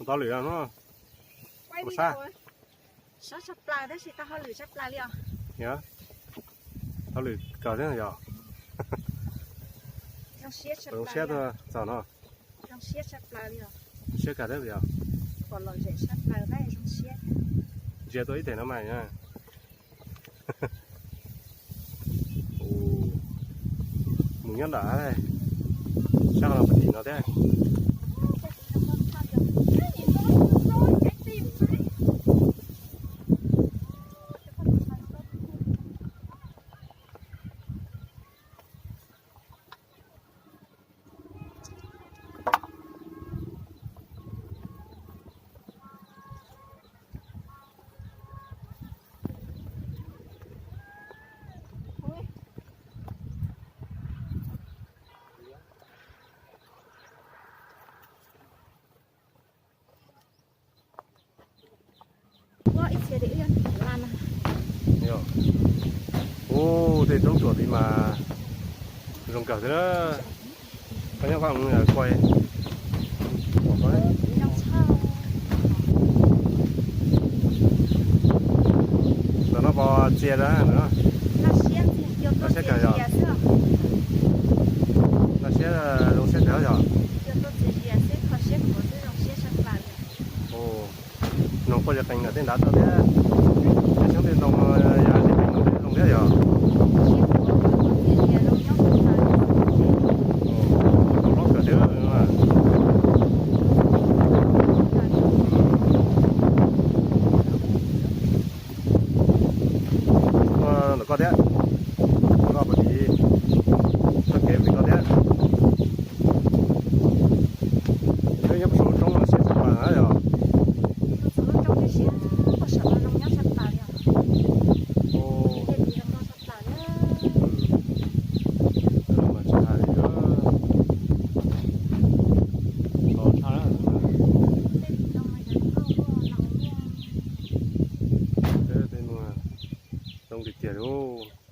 Tau lwm no. Ua sab. Sab tshaj plaws tab sis tau hauj lwm tshaj plaws li os. Yog, tau lwm kawg thiab yog. Zoo siab txog no. Zoo siab tshaj plaws li os. Zoo siab kawg thiab yog. Pom lom zem tshaj plaws, zoo siab. Ntsia tuaj ib teg no mas. Mus nyob nram sab no pem tim no thiab. Ub, tej roob ruam tid mas zoo kawg thiab. Koj nyob Vaj Hwm kuj ntawm no pos txias lawm no. Kho siab kawg yog. Kho siab zoo siab kawg yog. Noog quaj li qees ntawm tej nrad tau thiab. Xyoob tej ntoo yog li qees ntoo thiab zoo thiab yog. Tau hlob kawg thiab. Tuaj ntawm koj thiab. Koj pom tid, txoj kev pem koj thiab. Peb nyob puag saum lub roob no siab tshaj plaws na yog. Tsis hais li, tshov tshaj. Peb zoo tiag tiag li.